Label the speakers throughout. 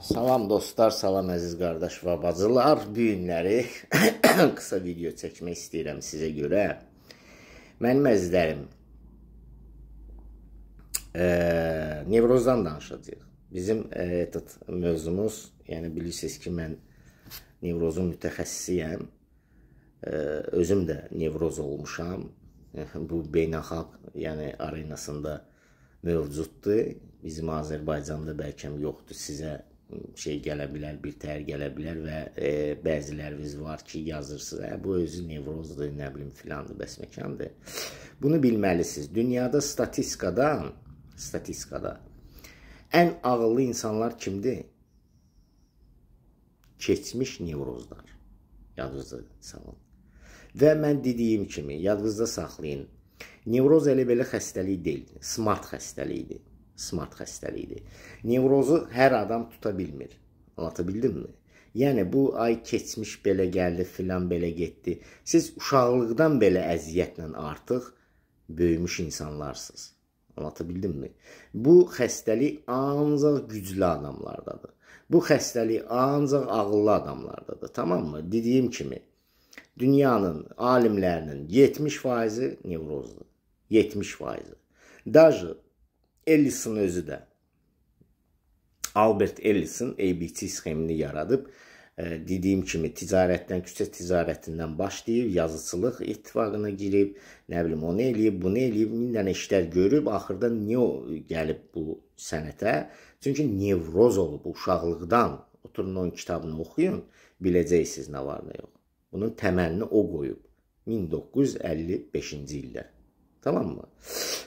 Speaker 1: Salam dostlar, salam əziz qardaş və bacılar. Bu günləri qısa video çəkmək istəyirəm sizə görə. Mənim əzizlərim, nevrozdan danışacağıq. Bizim mövzumuz, yəni bilirsiniz ki, mən nevrozun mütəxəssisiyəm. Özüm də nevroz olmuşam. Bu beynəlxalq, yəni arenasında mövcuddur. Bizim Azərbaycanda bəlkə yoxdur, sizə şey gələ bilər, bir təhər gələ bilər və bəziləriniz var ki, yazırsınız, bu özü nevrozdur, nə bilim filandır, bəs məkandır. Bunu bilməlisiniz. Dünyada statistikada ən ağıllı insanlar kimdir? Keçmiş nevrozlar. Yadınızda salın. Və mən dediyim kimi, yadınızda saxlayın. Nevroz elə belə xəstəlik deyil, smart xəstəliyidir. Smart xəstəliyidir. Nevrozu hər adam tuta bilmir. Anlatabildim mi? Yəni, bu ay keçmiş belə gəldi, filan belə getdi. Siz uşaqlıqdan belə əziyyətlə artıq böyümüş insanlarsınız. Anlatabildim mi? Bu xəstəlik ancaq güclü adamlardadır. Bu xəstəlik ancaq ağıllı adamlardadır. Tamam mı? Dediyim kimi, dünyanın alimlərinin 70%-i nevrozdur. 70%-i. Daşı Ellison özü də, Albert Ellison ABC sxemini yaradıb, dediyim kimi ticarətdən, küçə ticarətindən başlayıb, yazıçılıq ittifaqına girib, nə bilim onu eləyib, bunu eləyib, min dənə işlər görüb, axırda niyə o gəlib bu sənətə? Çünki nevroz olub uşaqlıqdan. Oturun onun kitabını oxuyun, biləcəksiniz nə var, nə yox. Bunun təməlini o qoyub 1955-ci ildə. Tamam mı?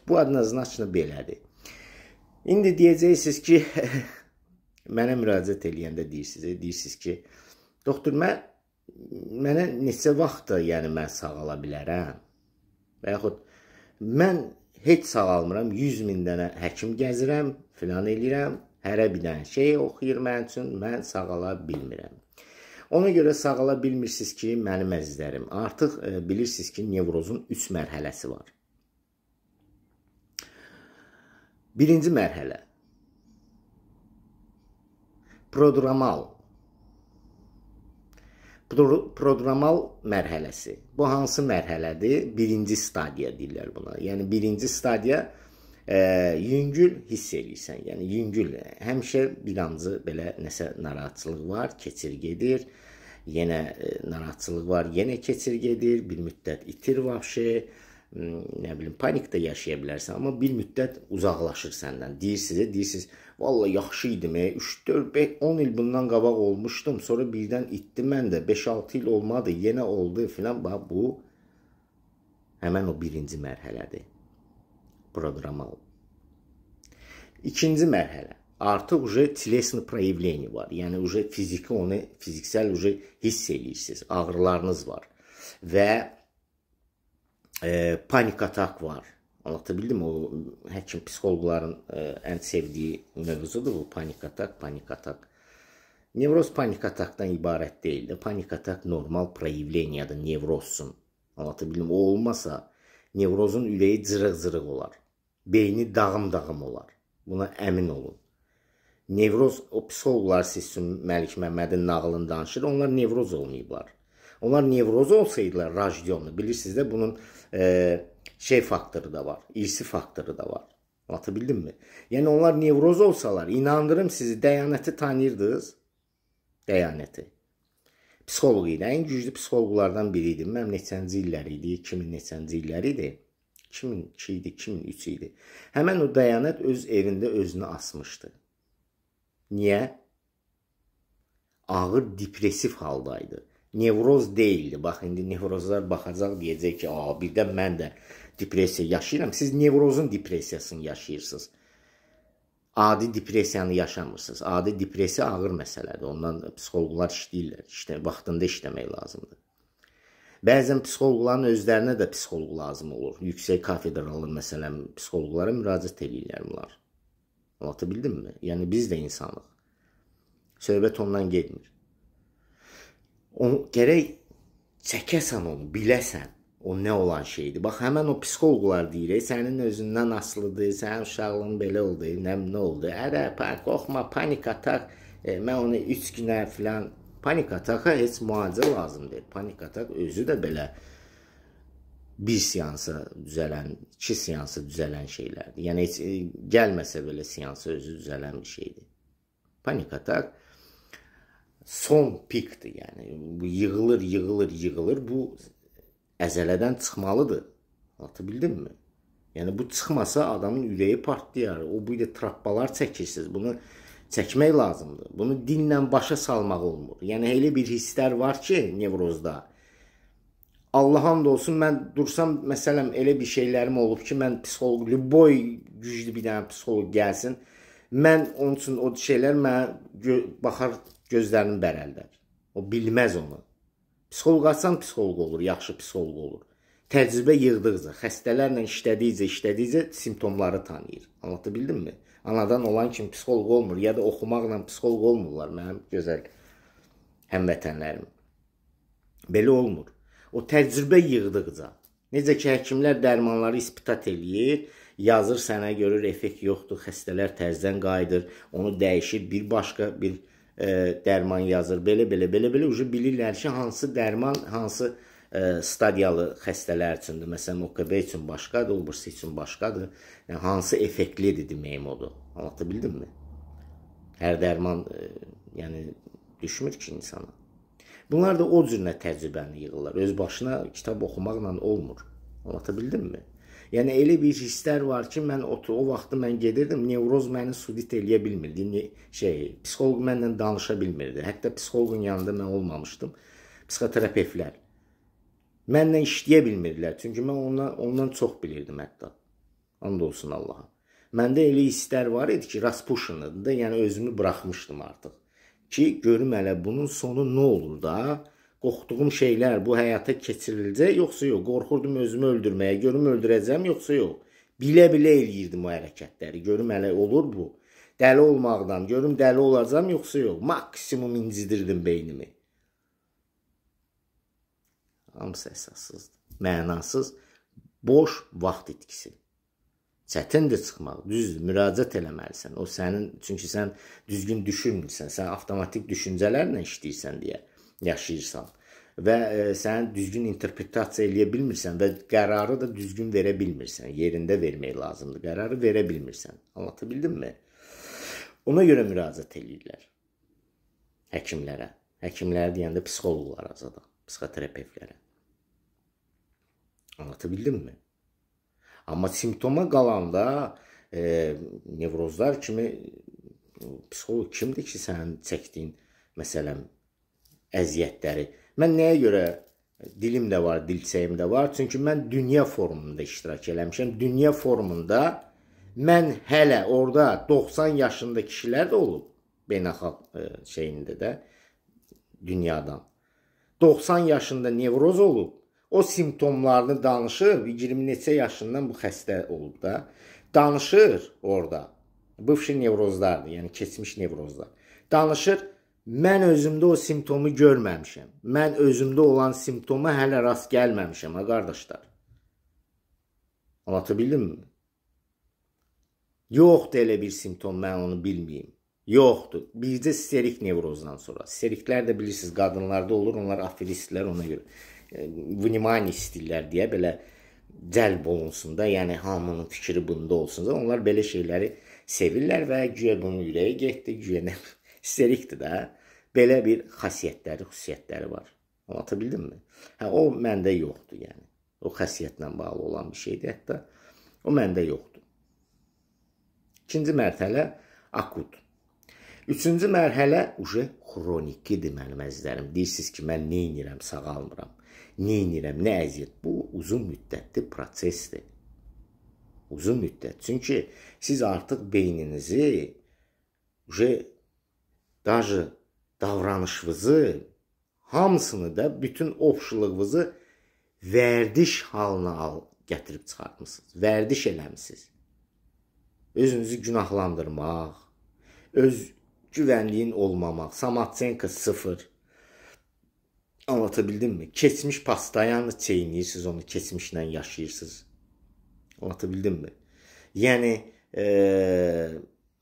Speaker 1: Bu adnaznaçını belədir. İndi deyəcəksiniz ki, mənə müraciət eləyəndə deyirsiniz ki, doktor, mənə neçə vaxtda, yəni mən sağala bilərəm? Və yaxud, mən heç sağalmıram, 100 min dənə həkim gəzirəm, filan eləyirəm, hərə bir dənə şey oxuyur mənim üçün, mən sağala bilmirəm. Ona görə sağala bilmirsiniz ki, mənim əzizlərim, artıq bilirsiniz ki, nevrozun 3 mərhələsi var. Birinci mərhələ, prodromal. Prodromal mərhələsi. Bu hansı mərhələdir? Birinci stadiya deyirlər buna. Yəni, birinci stadiya yüngül hiss eləyirsən. Yəni, yüngül. Həmişə bir damcı belə nəsə narahatçılıq var, keçir gedir. Yenə narahatçılıq var, yenə keçir gedir. Bir müddət itir vəbşi. Nə bilim, panikdə yaşaya bilərsən, amma bir müddət uzaqlaşır səndən. Deyirsiniz, vallahi yaxşı idim, 3, 4, 5, 10 il bundan qabaq olmuşdum, sonra birdən itdi mən də, 5-6 il olmadı, yenə oldu filan. Bax, bu həmən o birinci mərhələdir. Proqramal. İkinci mərhələ. Artıq uje telesni proyevleniya var. Yəni, uje fiziki onu, fiziksel uje hiss eləyirsiniz, ağrılarınız var və panik atak var. Anlatabildim mi? O həkim psixoloqların ən sevdiyi mövzudur bu panik atak, panik atak. Nevroz panik atakdan ibarət deyildir. Panik atak normal proyevleniyadır nevrozsun. Anlatabildim mi? O olmasa nevrozun ürəyi cırıq-cırıq olar. Beyni dağım-dağım olar. Buna əmin olun. Nevroz, o psixoloqlar siz üçün Məlik Məmmədin nağılını danışır, onlar nevroz olmayıblar. Onlar nevroz olsaydılar, rajdiyonlu, bilirsiniz də bunun şey faktoru da var, irsi faktoru da var. Anlatabildim mi? Yəni, onlar nevroz olsalar, inandırım sizi, Dəyanəti tanıyırdınız. Dəyanəti. Psixoloq idi, ən güclü psixoloqlardan biri idi. Mənim neçənci illəri idi, 2000 neçənci illəri idi, 2002 idi, 2003 idi. Həmən o Dəyanət öz evində özünü asmışdı. Niyə? Ağır depresiv haldaydı. Nevroz deyildi. Bax, indi nevrozlar baxacaq, deyəcək ki, birdən mən də depressiya yaşayıram. Siz nevrozun depressiyasını yaşayırsınız. Adi depressiyanı yaşamırsınız. Adi depressiya ağır məsələdir. Ondan psixoloqlar işləyirlər. Vaxtında işləmək lazımdır. Bəzən psixoloqların özlərinə də psixoloq lazım olur. Yüksək kafedralı, məsələn, psixoloqlara müraciət eləyirlər bunlar. Anlatabildim mi? Yəni, biz də insanıq. Söhbət ondan getmir. Onu gərək çəkəsən onu, biləsən o nə olan şeydir. Bax, həmən o psixoloqlar deyir, sənin özündən asılıdır, sənin uşaqlığın belə oldu, nə oldu, ərə, qorxma, panik atak. Mən onu 3 günə filan panik ataka heç müalicə lazım deyil. Panik atak özü də belə bir seansa düzələn, 2 seansa düzələn şeylərdir. Yəni heç gəlməsə belə seansa özü düzələn bir şeydir. Panik atak son pikdir. Yəni bu yığılır, yığılır, yığılır. Bu əzələdən çıxmalıdır. Anlatabildim mi? Yəni bu çıxmasa adamın ürəyi partlayar. O bu ilə trappalar çəkirsiniz. Bunu çəkmək lazımdır. Bunu dinlə başa salmaq olmur. Yəni elə bir hisslər var ki, nevrozda. Allah and olsun, mən dursam, məsələn, elə bir şeylərim olub ki, mən psixoloq, lüboy güclü bir dənə psixoloq gəlsin, mən onun üçün o şeylər mənə baxar, gözlərini bərəldər. O bilməz onu. Psixoloq asan psixoloq olur, yaxşı psixoloq olur. Təcrübə yığdıqca, xəstələrlə işlədikcə simptomları tanıyır. Anlatabildim mi? Anadan olan kimi psixoloq olmur, ya da oxumaqla psixoloq olmurlar mənim gözəl həmvətənlərim. Belə olmur. O təcrübə yığdıqca, necə ki həkimlər dərmanları ispitat eləyir, yazır sənə görür, effekt yoxdur, xəstələr təzədən qayıdır, onu dəyişir, bir başqa bir dərman yazır, belə-belə, ucu bilirlər ki, hansı dərman, hansı stadiyalı xəstələr üçündür. Məsələn, OKB üçün başqadır, o birisi üçün başqadır. Yəni, hansı effektlidir deməyim odur. Anlatabildim mi? Hər dərman yəni, düşmür ki insana. Bunlar da o cür nə təcrübəni yığırlar. Öz başına kitab oxumaqla olmur. Anlatabildim mi? Yəni, elə bir hisslər var ki, mən o vaxtı mən gedirdim, nevroz məni sudit eləyə bilmirdi. Psixoloq mənlə danışa bilmirdi. Hətta psixoloqun yanında mən olmamışdım. Psixoterapevtlər mənlə işləyə bilmirdilər. Çünki mən ondan çox bilirdim hətta. And olsun Allaha. Məndə elə hisslər var idi ki, raspuşinidi da, yəni özümü buraxmışdım artıq. Ki, görüm hələ bunun sonu nə olur da? Qorxduğum şeylər bu həyata keçiriləcək, yoxsa yox? Qorxurdum özümü öldürməyə, görüm öldürəcəm, yoxsa yox? Bilə-bilə eləyirdim o hərəkətləri, görüm hələ olur bu. Dəli olmaqdan, görüm dəli olacam, yoxsa yox? Maksimum incidirdim beynimi. Hamısı əsassızdır, mənasız, boş vaxt itkisi. Çətindir çıxmaq, düzdür, müraciət eləməlisən. O sənin, çünki sən düzgün düşünmürsən, sən avtomatik düşüncələrlə işləyirsən deyə yaşayırsan və sən düzgün interpretasiya eləyə bilmirsən və qərarı da düzgün verə bilmirsən, yerində vermək lazımdır, qərarı verə bilmirsən. Anlatabildim mi? Ona görə müraciət eləyirlər həkimlərə. Həkimlərə deyəndə psixoloqlara azada, psixoterapevtlərə. Anlatabildim mi? Amma simptoma qalanda nevrozlar kimi psixoloq kimdir ki, sənin çəkdiyin, məsələn, əziyyətləri. Mən nəyə görə dilim də var, dilçəyim də var? Çünki mən dünya forumunda iştirak eləmişəm. Dünya forumunda mən hələ orada 90 yaşında kişilər də olub, beynəlxalq şeyində də, dünyadan. 90 yaşında nevroz olub, o simptomlarını danışır, 20 neçə yaşından bu xəstə olub da, danışır orada. Bıvşı nevrozlardır, yəni keçmiş nevrozlar. Danışır, mən özümdə o simptomu görməmişəm. Mən özümdə olan simptoma hələ rast gəlməmişəm, ha qardaşlar. Anlatabildim mi? Yoxdur elə bir simptom, mən onu bilməyim. Yoxdur. Bircə isterik nevrozdan sonra. İsteriklər də bilirsiniz, qadınlarda olur, onlar aferistlər ona görə. Vnimani istəyirlər deyə belə cəlb olunsun da, yəni hamının fikri bunda olsun da, onlar belə şeyləri sevirlər və güya bunun ürəyi getdi, güya nə isterikdir də. Belə bir xasiyyətləri, xüsusiyyətləri var. Anlatabildim mi? Hə, o məndə yoxdur yəni. O xasiyyətlə bağlı olan bir şeydir hətta. O məndə yoxdur. İkinci mərhələ akut. Üçüncü mərhələ uje xronikidir mənim əzizlərim. Deyirsiniz ki, mən nə edirəm, sağalmıram. Nə edirəm, nə əziyyət. Bu uzun müddətli prosesdir. Uzun müddət. Çünki siz artıq beyninizi, uje daşı davranışınızı, hamısını da, bütün opşulığınızı vərdiş halına gətirib çıxartmışsınız. Vərdiş eləmişsiniz. Özünüzü günahlandırmaq, öz güvənliyin olmamaq, samootsenka sıfır. Anlatabildim mi? Keçmiş pastayanı çeyinirsiniz, onu keçmişlə yaşayırsınız. Anlatabildim mi? Yəni,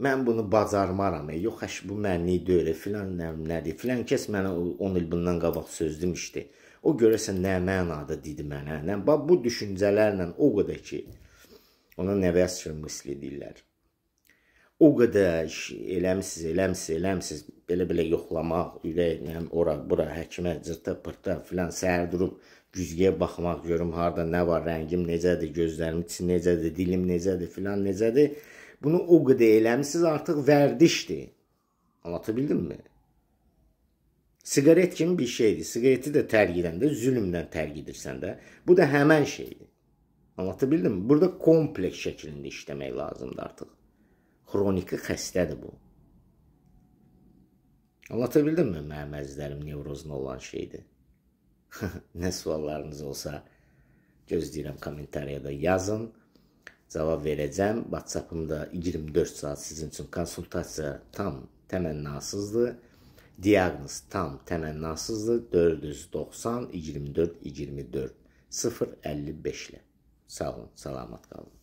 Speaker 1: Mən bunu bacarmaram. Yox, əş, bu mənlik deyil, filan nədir. Filan kəs mənə 10 il bundan qabaq söz demişdi. O görəsən nə mənada dedi mənə. Nə, bax, bu düşüncələrlə o qədər ki, ona nəvəsçi misli deyirlər. O qədər eləmisiz, eləmisiz, eləmisiz, belə-belə yoxlamaq, ürək, nəm, ora, bura, həkimə, cırta, pırta, filan, səhər durub güzgüyə baxmaq, görüm harada nə var, rəngim necədir, gözlərim içi necədir, dilim necədir, filan necədir. Bunu o qədər eləmisiz, artıq vərdişdir. Anlatabildim mi? Siqaret kimi bir şeydir. Siqareti də tərk edəndə, zülmdən tərk edirsən də, bu da həmən şeydir. Anlatabildim mi? Burada kompleks şəklində işləmək lazımdır artıq. Xroniki xəstədir bu. Anlatabildim mi? Mənim əzizlərim, nevrozun olan şeydir. Nə suallarınız olsa gözləyirəm, kommentariyada yazın. Cavab verəcəm. WhatsApp-ımda 24 saat sizin üçün konsultasiya tam təmənnasızdır. Diaqnoz tam təmənnasızdır. 490 24 24 055 ilə. Sağ olun, salamat qalın.